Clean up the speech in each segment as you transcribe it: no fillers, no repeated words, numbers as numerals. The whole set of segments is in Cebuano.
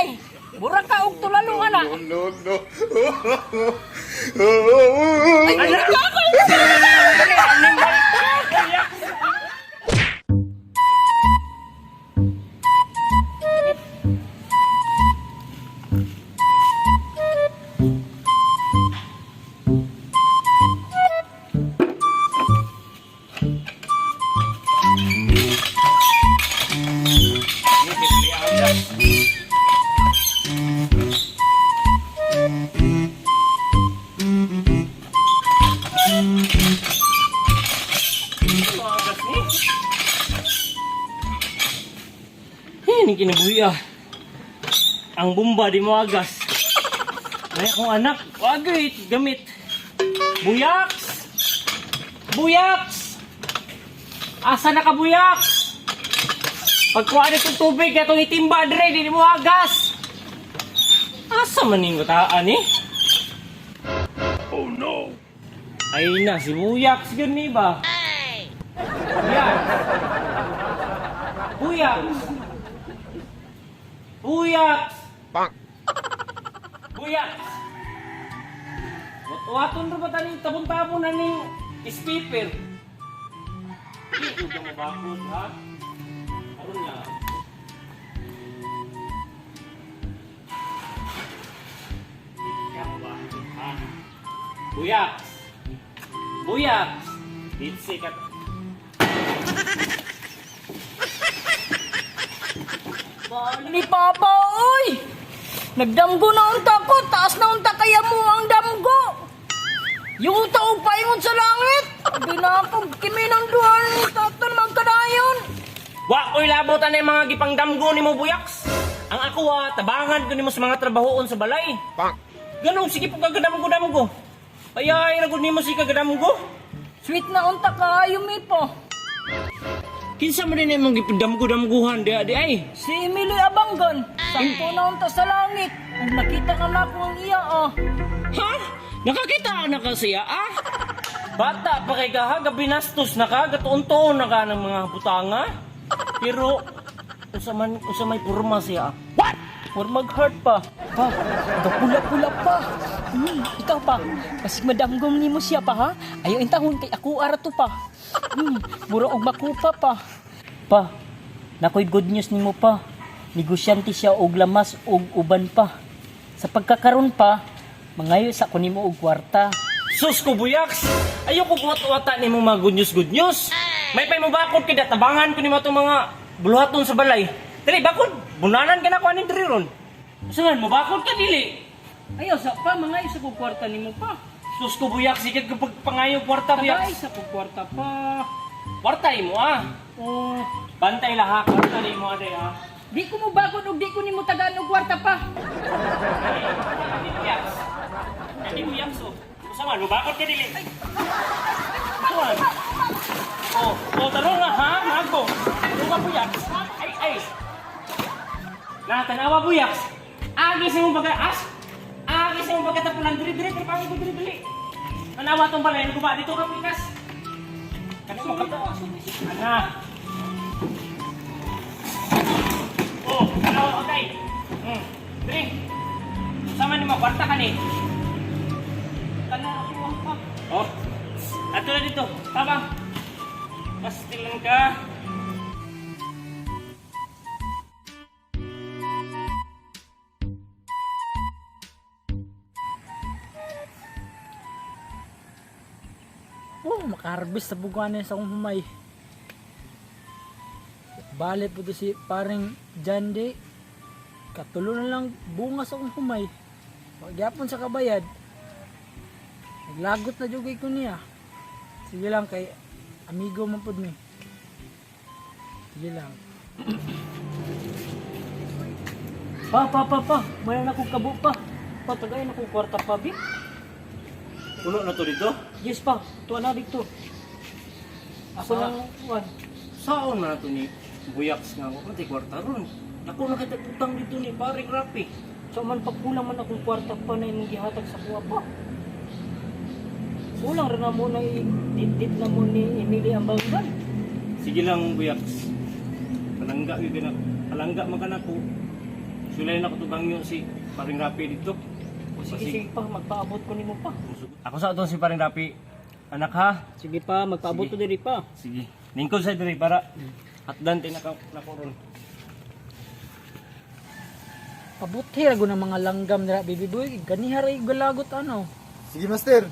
Ay, mura ka og tulalo ana. No, no. Ay, Anak! Animal ka, Buyaks! Magas ni. Hey, ni kinabuhi ah. Ang bumba di mo agas. May akong anak, wagay gamit. Buyaks! Buyaks! Asa na ka, Buyaks? Pagkuha nitong tubig, atong itimba dire, di mo agas. Asa man ning bataan eh? Oh no. Ay na, si Buyaks yun ni ba? Buyaks! Buyaks! Buyaks! Bonk. Buyaks! Waton ra ba tani tabon-tabon na ning speaker? Di ko mo bakod ha? Aron na. Di ka mo bakod ha? Buyaks! Buyaks! Ditsi ka. Ni Papa, oy! Nagdamgo na unta ko, taas na unta kaya mo ang damgo. Yung taog paingon sa langit. Abi na ako, kimi ng duhan ni Taton magkadayon. Wa ko'y labot anay mga gipangdamgo nimo, Buyaks. Ang ako ha, tabangan ko nimo sa mga trabahoon sa balay. Bonk. Ganong sige po kagadamgo-damgo. Ayay ra gud nimo si kagadamgo. Sweet na unta kaayo mi po. Kinsa man din imong gipangdamgo-damguhan di di ay. Si Emilio Abanggan, sampo na unta sa langit. Ug nakita na nako ang iya ah. Ha? Nakakita na ka siya ah? Bata pa kay ka ha, gabinastos na ka, gatuon-tuon na ka ng mga butanga. Pero usa man usa may porma siya. Ah. What? Or mag-heart pa. Pa, pula-pula pa. Ikaw pa, mas madamgom nimo siya pa ha. Ayaw intahon kay ako ara to pa. Mura og makupa pa. Pa, nakoy good news nimo pa. Negosyante siya og lamas og uban pa. Sa pagkakaron pa, mangayo sa ko nimo og kwarta. Sus ko, Buyaks! Ayoko kuwat-wata ni mga good news, good news. May pay mo bakod kay databangan ko nimo itong mga buluhaton sa balay. Dali, bakod! Bunanan ka na ko aning diri ron. Saan mo bakod ka dili? Ayaw sa pa, mangayo sa kog kwarta nimo pa. Sus ko, Buyaks, sige kapag pangayo kwarta, Tagay Buyaks. sa kog kwarta pa. Kwarta imo ah. Oh, Bantay laha, kwarta nimo aday ah. di ko mo bakod og di ko nimo tagaan og kwarta pa. Ani Buyaks. Ani Buyaks oh. Usa man mo bakod ka dili. Usa man. Oh, oh tarong nga ha, mago. Tarong nga, Buyaks. Ay ay. Na tanawa, Buyaks. Agi sa imong baga as. Agi sa imong pagkatapulan diri diri pero pangit diri diri. Tanawa tong balay ko ba dito ka pikas. Kani mo ka. Ana. Oh, tanawa okay. Diri. Sama ni mo kwarta kani. Kana ako ang pa. Oh. Ato na dito. Tama. Pastilan ka. Oh, makaharbis sa buganan sa akong humay. Bale po to si paring Jande. Katulo na lang bunga sa akong humay. Pagyapon sa kabayad. Naglagot na jugay ko niya. Sige lang kay amigo man pud ni. Sige lang. Pa, pa, pa, pa. Wala na akong kabo pa. Pa, tagay na akong kwarta pa, bi. Puno na to dito. Yes pa, tuwa na dito. Ako lang, wan. Saon man na to ni Buyaks nga ako kay kwarta ron. Ako na kita utang dito ni paring Rapi. So man, pagkulang man akong kwarta pa na imong gihatag sa kuha pa. Kulang ra na mo na i-dit na mo ni Emily ang banggan. Sige lang, Buyaks. Palangga gyud na. Palangga man ka nako. Sulay na ko tugang si paring Rapi dito. O, sige, sige pa, magpaabot ko nimo pa. Ako sa ato si paring Rapi. Anak ha. Sige pa, magpaabot ko diri pa. Sige. Lingkod sa diri para atdan tin naka nako ron. Pabuti ra gud ang mga langgam nila, baby boy. Ganiha ra yung galagot ano. Sige, master.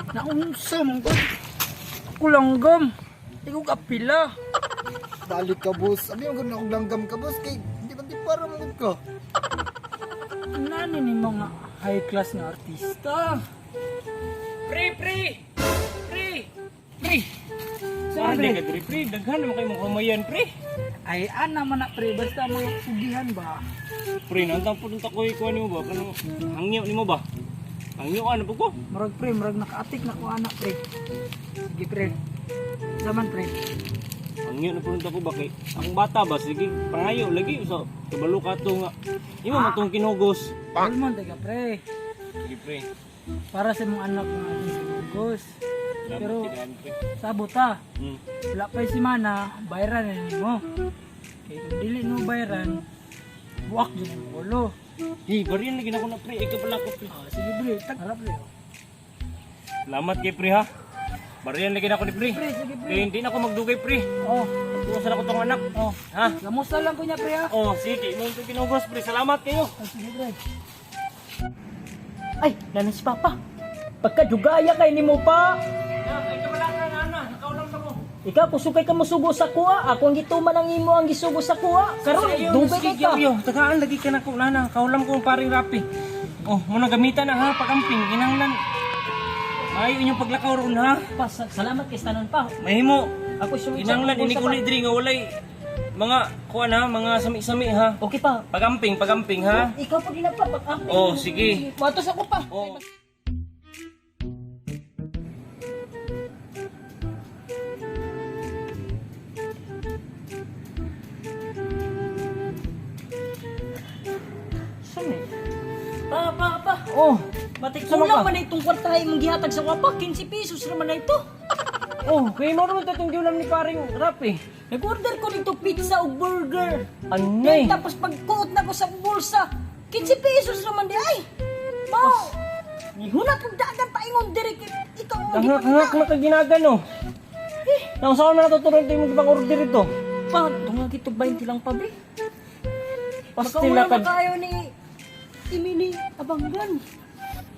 Naunsa man ko. Ako langgam. Ikaw kapila. Balik ka, boss. Abi, ang ganun akong langgam ka, boss. Kay, di ba di para mangod ka? Nani ni mga high class nga artista. Pre, pre. Pre. Pre. Saan Saan, pre? ka diri pre? Daghan man kay mong kamayan pre. Ay, ana man na pre, basta mga sugihan ba? Pre, nantang punta ko ikuha nimo ba? Kano hangyo nimo ba? Hangyo ano po ko? Murag pre, murag nakaatik na ko anak pre. Sige pre. Zaman pre. Hangyo na punta ko ba kay ang bata ba sige pangayo lagi so kabalo ka to nga. Imo man tong kinugos. Palmon taga pre. Sige pre. Para sa mong anak nga ating sinugos. Salamat Pero- kay daan, pre. Sabot ha. Wala pa si mana, bayaran na nimo. Kay kung dili no bayaran, buwak dyan ang ulo. Hey, bariyan lagi na ko na pre. Ikaw pala ko pre. Ah, sige pre, harap pre. Salamat kay pre ha. Bariyan lagi na ko ni pre. Pre, sige pre. Kay hindi na ako magdugay pre. Oh, Tuwasan ako tong anak. oh. Ha? Lamusta lang ko niya pre ha. Oh, sige, imo tong kinugos pre. Salamat kayo. Ah, sige pre. Ay, nanan si Papa. Pagkadugaya kay nimo pa. Ikaw pala ka na ana, nakaulam na ko. Ikaw kusugay ka mosugo sa kuha, ako ang gituman ang imo ang gisugo sa kuha. Karon dugay kay ka. Yo, tagaan lagi ka na ko nana, kaulam ko ang paring Rapi. Oh, muna gamitan na ha, pagamping kinahanglan. Maayo inyong paglakaw ron ha. Pa, salamat kay tanan pa. Mahimo. Ako sumig Kinahanglan ini uli diri nga walay mga kuan ha, mga sami-sami ha. Okay pa. Pagamping, pagamping ha. Ikaw pa ginapa pag amping. Oh, sige. Matos ako pa. Oh. Saan eh? Pa, pa, pa. Oh, Matik Sama kulang ka? man na itong kwartahay mong gihatag sa wapa. 15 pesos naman na ito. Oh, kay mo naman tatong giulam ni paring Rapi. Nag-order ko dito pizza o burger. Anay. Tapos pagkuot na ko sa bulsa, 15 pesos naman di ay. Mao. Nihunat kong dagan paingon diri kay ikaw ang Hangak-hangak na ka ginagano. Nausaon man natutunan tayo mong ibang order ito. Pa, tungag ito 20 lang pa, bre. Pastila Makauna ka. na kayo ni Imini Abanggan.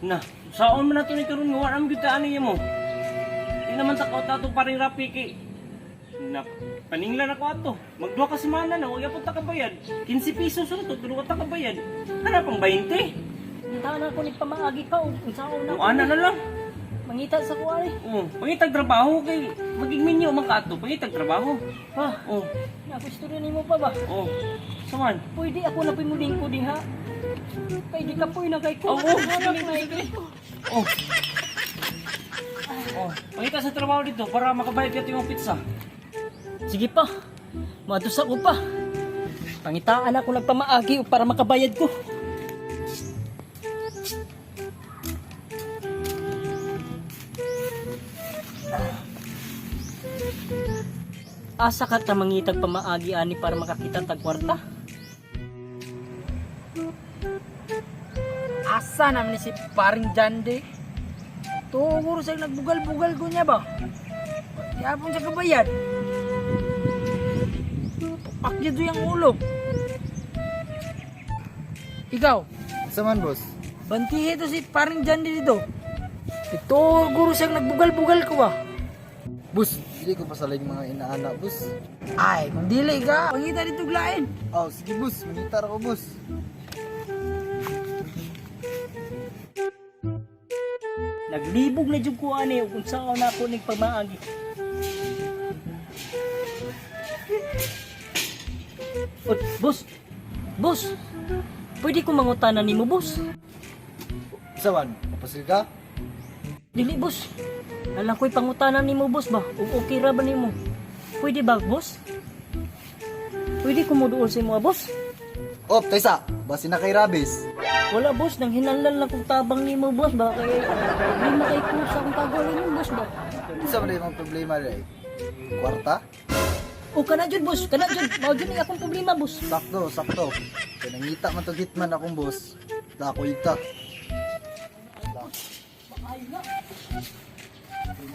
Na, saon man nato ni karon nga wala man gyud ta ani mo. Di naman ta kaot ato paring Rapi kay na paninglan ako ato. Magduha ka semana na, wag yapon ta kabayad. 15 pesos ra to, tulo ka ta kabayad. Kana pang 20. Nita na ako ni pamaagi pa og unsaon na. O ana na lang. Mangita sa kuha eh. Oh, pangitag trabaho kay maging minyo man ka ato, pangitag trabaho. Pa, Oh, ako istorya nimo pa ba? oh. Saman. Pwede ako na pimulingko diha. Kay di ka po na kay ko. Oo, Hanap sige, na sige. Oh. Oh, pangita sa trabaho dito para makabayad ka yung pizza. Sige pa. Maadtos ako pa. Pangitaan ako nagpamaagi para makabayad ko. Asa ka ta mangitag pamaagi ani para makakita tag kwarta? Asa naman ni si paring Jande? Tuguro sa nagbugal-bugal ko niya ba? Yapon sa kabayad. Pakya do yung ulo. Ikaw, Sa man, boss. bantihe to si paring Jande dito. Ito guro siyang nagbugal-bugal ko ba? Boss, dili ko pasalay yung mga inaana, boss. Ay, kung dili ka, pangita dito glain. Oh, sige, boss. Manitar ako, boss. Naglibog na jud ko ani ug unsaon na ako ning pamaagi. Ot, boss. Boss. Pwede ko mangutana nimo, boss? Sa man, mapasil ka? Dili, boss. Alam ko'y pangutana nimo, boss ba? Ug okay ra ba nimo? Pwede ba, boss? Pwede ko moduol sa imo, boss? Oh, taysa. Basi na kay Rabis. Wala boss, nang hinanlan lang kong tabang nimo boss ba kay problema kay ko sa akong kagalingon boss ba. Unsa man imong problema dai? Kwarta? O kana jud boss, kana jud, mao jud ni akong problema boss. Sakto, sakto. Kay nangita man to hitman akong boss. Da ako ita.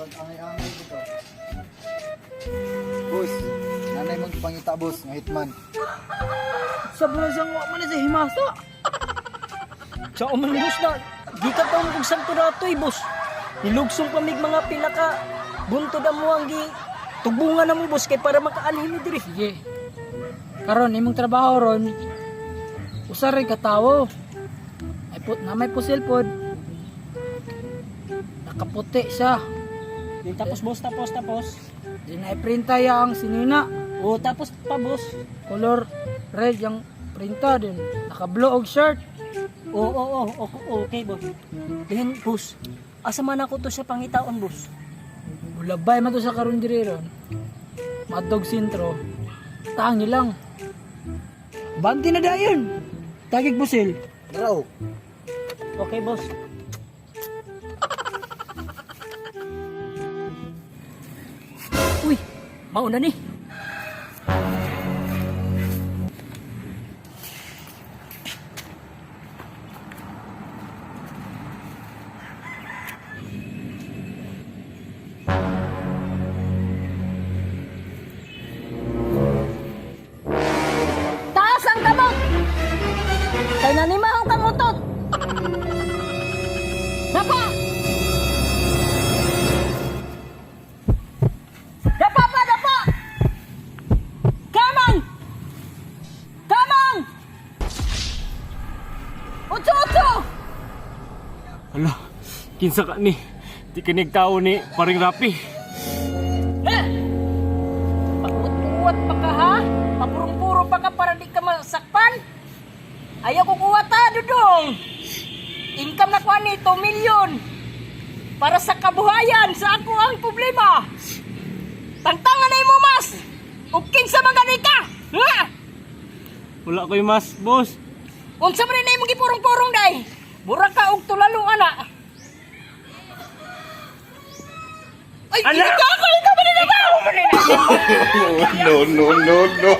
Angay-angay dito. Boss, nanay mong pangita boss nga hitman. Sa bulan siyang wa man na sa himasa. Sa man boss na gikan pa mo kog santo ratoy boss. Nilugsong pa mig mga pila ka buntod amo ang gi tugbungan na mo boss kay para makaalhin mi diri. Sige. Karon imong trabaho ron usa rin katawo. Ay put na may pusil pod. Nakaputi siya. Di, tapos boss, tapos tapos. Di na iprinta ya ang sinina. O tapos pa boss. Color red yung printa din. Naka-blue og shirt. Oo, okay boss. Then boss, asa man ako to sa pangitaon boss? Bulabay man to sa karon diri ron. Matog sentro. Tangi lang. Banti na dayon. Tagig pusil. Tara oh. Okay boss. Uy, mauna ni. Taas ang kamot! Kay nanimaho kang utot! Dapa! Dapa pa, dapa! Kamang! Kamang! Utso, utso! Hala, kinsa ka ni? Di ka tao ni paring Rapi. Ha? Pakuat-kuat pa ka ha? Papurong-puro pa ka para di ka masakpan? Ayaw ko kuwat ha, Dudong! Income na kuha ni 2 million! Para sa kabuhayan, sa ako ang problema! Tangtangan na imo mas! O kinsa man gani ka! Ha? Wala ko'y mas, boss. Unsa man na imong gipurong-purong day? Mura ka og tulalo ana. Ay, Ala! ikaw ako, ikaw man na ba? No, no, no, no.